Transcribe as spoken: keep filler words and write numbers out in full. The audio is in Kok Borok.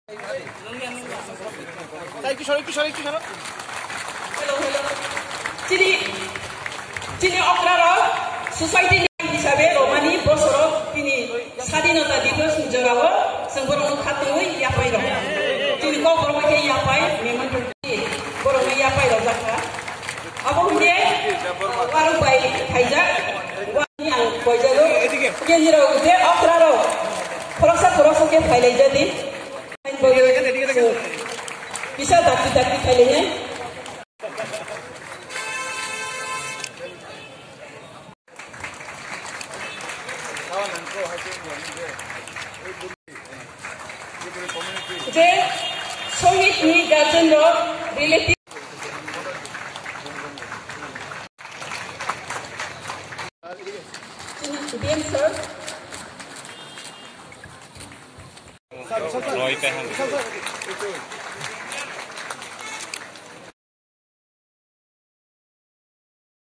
Thank you, sorry, sorry, sorry. Hello, hello. Chini, chini okra rok society ni hisabe romani bosoro tini sadinota divos ni jorao chwng borokno khatungwi yapai rok. Chini kok borok bai khe yapai memon borokno yapai rok jakha. Abo hwnkhe warok bai khaijak. Wani ang koijago. Kenjirok je okra rok khoroksa khoroksa khe phailai jadi. Kisa dakti dakti khailaiya. Je songit ni guardian rok relative. D M sir. Roy Tehang.